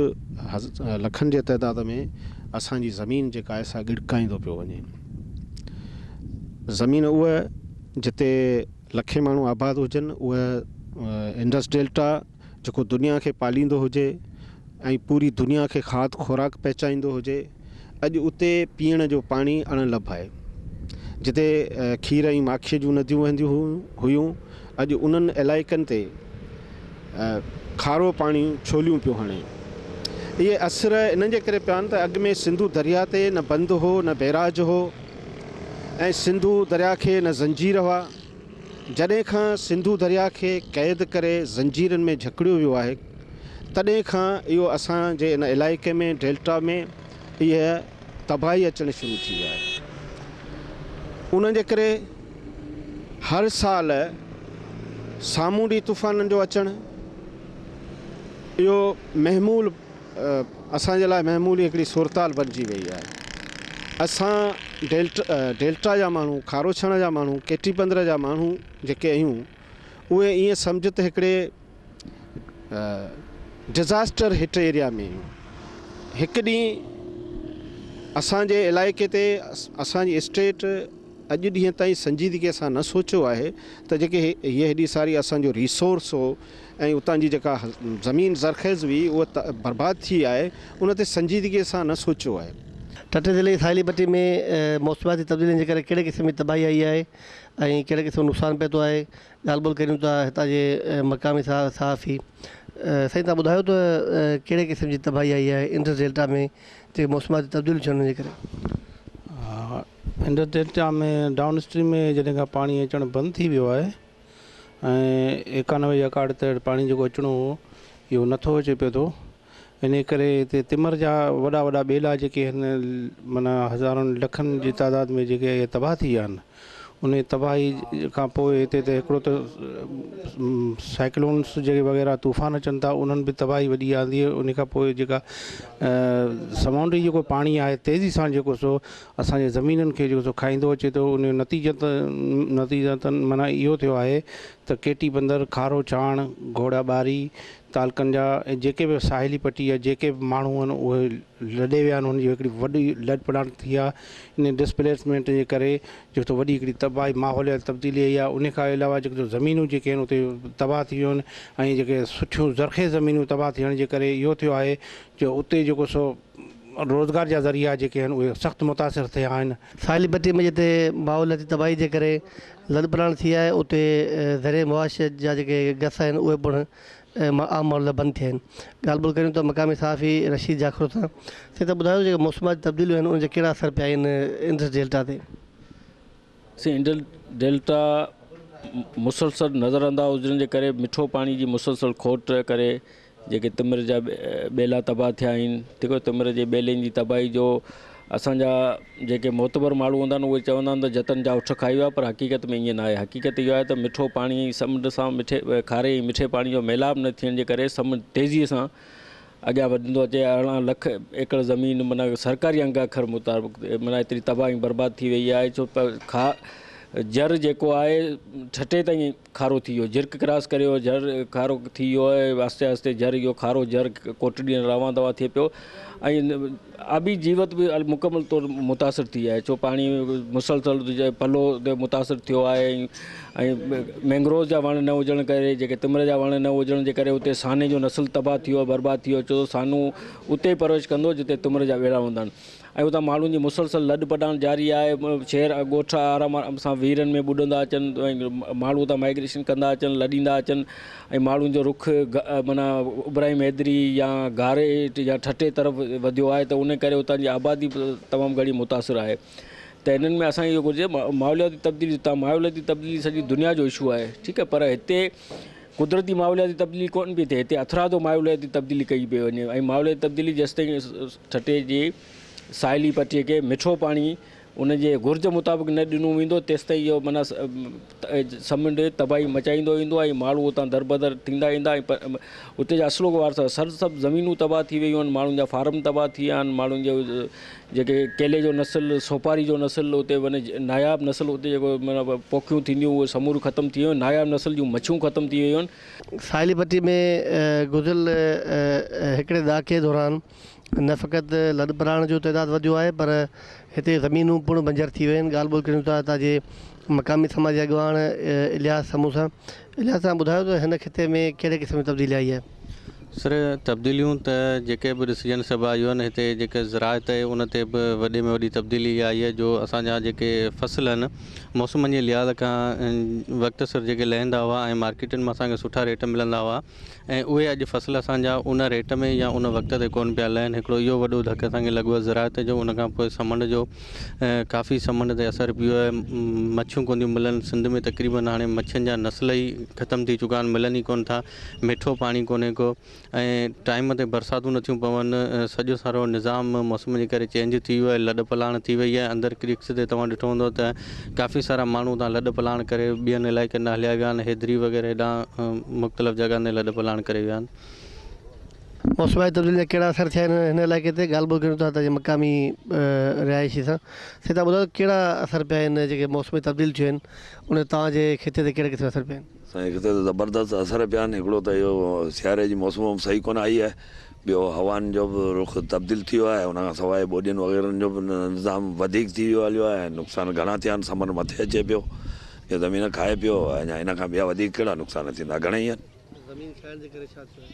لکن جي تعداد ۾ اسان جي زمين جيڪا آهي سا ڳڙڪائيندو پيو وڃي. زمين اها جتي لکين ماڻهو آباد هجن اها انڊس ڊيلٽا جيڪو دنيا کي پاليندو هجي ۽ پوري دنيا کي کاڌ خوراڪ پهچائيندو هجي، اڄ اتي پيئڻ جو پاڻي اڻ لڀ آهي. جتي کير ۽ ماکيء جون نديون وهنديون هيون، اڄ انهن علائقن تي کارو پاڻي ڇوليون پيو هڻي. اهي اثر انهن جي ڪري پيا آهن ته اڳ ۾ سنڌو درياء تي نه بند هو نه بئراج هو ۽ سنڌو درياء کي نه زنجير هئا. جڏهن کان سنڌو درياء کي قيد ڪري زنجيرن ۾ جهڪڙيو ويو آهي، تڏهن کان اهو اسان جي ان علائقي ۾ ڊيلٽا ۾ اها تباهي اچڻ شروع ٿي آهي. ان جي ڪري هر سال سامونڊي طوفانن جو اچڻ اهو محمول اسان جي لاء معمولي هڪڙي صورتحال بنجي وئي آهي. اسان ڊيلٽا جا ماڻهو، کاروڇڻ جا ماڻهو، ڪيٽي بندر جا ماڻهو جيڪي آهيون اهي ائين سمجهه ته هڪڙي ڊزاسٽر هٽ ايريا ۾ آهيون. هڪ ڏينهن اسان جي علائقي تي اسان جي اسٽيٽ اڄ ڏينهن تائين سنجيدگيء سان نه سوچيو آهي ته جيڪي هيء هيڏي ساري اسان جو ريسورس هو ۽ اتان جي جيڪا زمين زرخيز هئي اها برباد ٿي آهي ان تي سنجيدگيء سان نه سوچيو آهي. ٺٽي ضلعي جي ساحلي پٽي ۾ موسمياتي تبديلين جي ڪري ڪهڙي قسم جي تباهي آئي آهي ۽ ڪهڙي قسم جو نقصان پهتو آهي ڳالهه ٻولهه ڪريون ٿا هتان جي مقامي صحافي سائين توهان ٻڌايو ته ڪهڙي قسم جي تباهي آئي آهي انڊس ڊيلٽا ۾ جيڪي موسمياتي تبديليون ٿيون ان جي ڪري. انڊس ڊيلٽا ۾ ڊائون اسٽريم ۾ جڏهن کان پاڻي اچڻ بند ٿي ويو آهي ۽ 91 جي اڪاڙ تحت پاڻي جيڪو اچڻو هو اهو نٿو اچي پيو ٿو انهيء ڪري هتي تمر جا وڏا وڏا ٻيلا جيڪي آهن معنيٰ هزارن لکن جي تعداد ۾ جيڪي اهي تباهه ٿي ويا آهن انهيء تباهي کان پوء هتي ته هڪڙو ته سائيڪلونس جيڪي وغيره طوفان اچن ٿا انهن به تباهي وڏي آندي آهي ان کان پوء جيڪا سامونڊي جيڪو پاڻي آهي تيزي سان جيڪو سو اسان جي زمينن کي جيڪو سو کائيندو اچي ٿو ان جو نتيجت نتيجتن معنيٰ اهو ٿيو آهي ته ڪيٽي بندر کارو ڇاڻ گهوڙا ٻاري تعلقن جا ۽ جيڪي به ساحلي پٽي جا جيڪي به ماڻهو آهن اهي لڏي ويا آهن انهن جي هڪڙي وڏي لڏپلاڻ ٿي آهي ان ڊسپليسمينٽ جي ڪري جيڪو سو وڏي هڪڙي تباهي ماحولياتي تبديلي آئي آهي ان کان علاوه جيڪو زمينون جيڪي آهن اتي تباهه ٿي ويون آهن ۽ جيڪي سٺيون زرخيز زمينون تباهه ٿيڻ جي ڪري اهو ٿيو آهي جو اتي جيڪو سو روزگار جا ذريعا جيڪي آهن اهي سخت متاثر ٿيا آهن. ساحلي پٽي ۾ جتي ماحولياتي تباهي جي ڪري لڏپلاڻ ٿي آهي اتي ذريعي معاشيت جا جيڪي گس آهن اهي پڻ عام ماڻهن لاء بند ٿيا آهن. ڳالهه ٻولهه ڪريون ٿا مقامي صحافي رشيد جاکرو سان. سائين تهان ٻڌايو جيڪي موسمياتي تبديليون آهن ان جا ڪهڙا اثر پيا آهن انڊس ڊيلٽا تي؟ سائين انڊس ڊيلٽا مسلسل نظرانداز هجڻ جي ڪري مٺو پاڻي جي مسلسل کوٽ ڪري جيڪي تمر جا ٻيلا تباهه ٿيا آهن ٺيڪ آهي تمر جي ٻيلن جي تباهي جو اسان جا جيڪي معتبر ماڻهو هوندا آهن اهي چوندا آهن ته جتن جا اٺ کائي ويا پر حقيقت ۾ ائين ناهي حقيقت اها آهي ته مٺو پاڻي سمنڊ سان مٺي کاري ۽ مٺي پاڻي جو ميلاپ نه ٿيڻ جي ڪري سمنڊ تيزي سان اڳيان وڌندو اچي 18 لک ايڪڙ زمين معنيٰ سرڪاري انگ اکر مطابق معنيٰ ايتري تباهه ۽ برباد ٿي وئي آهي ڇو کا جر جيڪو آهي ٺٽي تائين کارو ٿي ويو جرڪ ڪراس ڪري ويو جر کارو ٿي ويو آهي آهستي آهستي جر اهو کارو جر ڪوٽڙي روان دوان ٿئي پيو ۽ آبي جيوت به مڪمل طور متاثر ٿي آهي ڇو پاڻي مسلسل پلو تي متاثر ٿيو آهي ۽ مينگروز جا وڻ نه هجڻ ڪري جيڪي تمر جا وڻ نه هجڻ جي ڪري اتي ساني جو نسل تباهه ٿي ويو برباد ٿي ويو ڇو سانو اتي پرورش ڪندو جتي تمر جا ٻيڙا هوندا آهن ۽ اتان ماڻهن جي مسلسل لڏ پٽاڻ جاري آهي، شهر ڳوٺ آرام آرام سان ويرن ۾ ٻڏندا اچن ۽ ماڻهو اتان مائگريشن ڪندا اچن لڏيندا اچن ۽ ماڻهن جو رخ معنيٰ ابراهيم حيدري يا گاري يا ٺٽي طرف وڌيو آهي ته ان ڪري اتان جي آبادي به تمام گهڻي متاثر آهي ته انهن ۾ اسان کي اهو گهرجي ماحولياتي تبديلي تان ماحولياتي تبديلي سڄي دنيا جو اشو آهي ٺيڪ آهي پر هتي قدرتي ماحولياتي تبديلي ڪونه پئي ٿئي هتي هٿرادو ماحولياتي تبديلي ڪئي پئي وڃي ۽ ماحولياتي تبديلي جيستائين ٺٽي جي ساحلي پٽي کي مٺو پاڻي ان جي گهرج مطابق نه ڏنو ويندو تيستائين اهو معنيٰ سمنڊ تباهي مچائيندو ايندو ۽ ماڻهو اتان دربدر ٿيندا ايندا ۽ اتي جا اصلوڪ وارث سرسبز زمينون تباهه ٿي ويون آهن ماڻهن جا فارم تباهه ٿي ويا آهن ماڻهن جو جيڪي ڪيلي جو نسل سوپاري جو نسل اتي ون ناياب نسل اتي جيڪو معنيٰ پوکيون ٿينديون اهي سموريون ختم ٿي ويون ناياب نسل جون مڇيون ختم ٿي ويون آهن. ساحلي پٽي ۾ گذريل هڪڙي ڏهاڪي دوران نه فقط لڏپلاڻ جو تعداد وڌيو آهي پر هتي زمينون پڻ بنجر ٿي ويون آهن ڳالهه ٻولهه ڪريون ٿا هتان جي مقامي سماجي اڳواڻ الياس سمون سان الياس توهان ٻڌايو ته هن خطي ۾ ڪهڙي قسم جي تبديلي آئي آهي؟ سر تبديليون ته جيڪي به ڏسجن سڀ آيون آهن هتي جيڪي زراعت آهي ان تي به وڏي ۾ وڏي تبديلي اها آئي آهي جو اسان جا جيڪي فصل آهن موسمن جي لحاظ کان وقت سر جيڪي لهندا هئا ۽ مارڪيٽن مان اسان کي سٺا ريٽ ملندا هئا ۽ اهي اڄ فصل اسان جا ان ريٽ ۾ يا ان وقت تي ڪونه پيا لهن هڪڙو اهو وڏو ڌڪ اسان کي لڳو آهي زراعت جو ان کان پوء سمنڊ جو ڪافي سمنڊ تي اثر پيو آهي مڇيون ڪونه ٿيون ملن سنڌ ۾ تقريبن هاڻي مڇين جا نسل ئي ختم ٿي چڪا آهن ملن ئي ڪونه ٿا مٺو پاڻي ڪونهي ڪو ۽ ٽائيم تي برساتون نٿيون پون سڄو سارو نظام موسم جي ڪري چينج ٿي ويو آهي لڏ پلاڻ ٿي وئي آهي اندر ڪريڪس تي توهان ڏٺو هوندو ته ڪافي سارا ماڻهو اتان لڏ پلاڻ ڪري ٻين علائقن ڏانهن هليا ويا آهن حيدري وغيره هيڏانهن مختلف جڳهن تي لڏ پلاڻ ڪري ويا آهن. موسمياتي تبديلين جا ڪهڙا اثر ٿيا آهن هن علائقي تي ڳالهه ٻولهه ڪريون ٿا هتان جي مقامي رهائشي سان سائين توهان ٻڌايو ڪهڙا اثر پيا آهن جيڪي موسمي تبديل ٿيون آهن ان جو توهان جي خطي تي ڪهڙي قسم جا اثر پيا آهن. سائين هتي ته زبردست اثر پيا آهن هڪڙو ته اهو سياري جي موسم به صحيح ڪونه آئي آهي ٻيو هوائن جو به رخ تبديل ٿي ويو آهي، ان کان سواء ٻوڏين وغيرن جو به نظام وڌيڪ ٿي ويو هليو آهي ۽ نقصان گهڻا ٿيا آهن، سمنڊ مٿي اچي پيو، اهو زمين کائي پيو، اڃا ان کان ٻيا وڌيڪ ڪهڙا نقصان ٿيندا، گهڻئي آهن. زمين کائڻ جي ڪري ڇا ٿيو آهي؟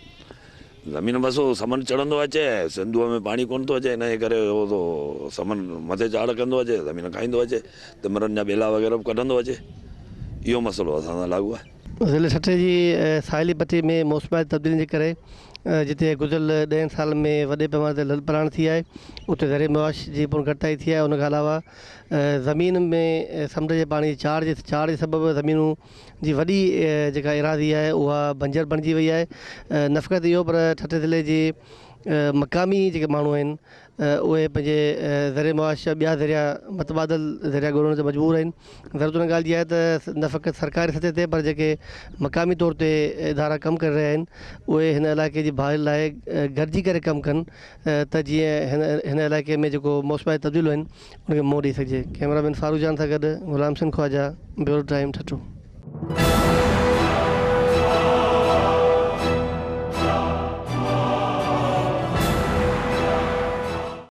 زمين بس اهو سمنڊ چڙهندو اچي، سنڌوء ۾ پاڻي ڪونه ٿو اچي، ان جي ڪري اهو ٿو سمنڊ مٿي چاڙهه ڪندو اچي، زمين کائيندو اچي، تمرن جا ٻيلا وغيره به ڪڍندو اچي، اهو مسئلو اسان سان لاڳو آهي. ضلعي ٺٽي جي ساحلي پٽي ۾ موسمياتي تبديلين جي ڪري جتي گذريل ڏهن سالن ۾ وڏي پئماني تي لڏپلاڻ ٿي آهي اتي زرعي معاش جي پڻ گهٽتائي ٿي آهي ان کان علاوه زمين ۾ سمنڊ جي پاڻي جي چاڙهه جي چاڙهه جي سبب زمينون جي وڏي جيڪا ايراضي آهي اها بنجر بڻجي وئي آهي نه فقط اهو پر ٺٽي ضلعي جي مقامي جيڪي ماڻهو آهن اهي پنهنجي ذريعي معاش جا ٻيا ذريعا متبادل ذريعا ڳولڻ تي مجبور آهن. ضرورت ان ڳالهه جي آهي ته نه فقط سرڪاري سطح تي پر جيڪي مقامي طور تي ادارا ڪم ڪري رهيا آهن اهي هن علائقي جي بحالي لاء گڏجي ڪري ڪم ڪن ته جيئن هن علائقي ۾ جيڪو موسمياتي تبديليون آهن ان کي منهن ڏئي سگهجي. ڪئميرا مين فاروق جان سان گڏ غلام حسين خواجه، بيورو ٽائيم، ٺٽو.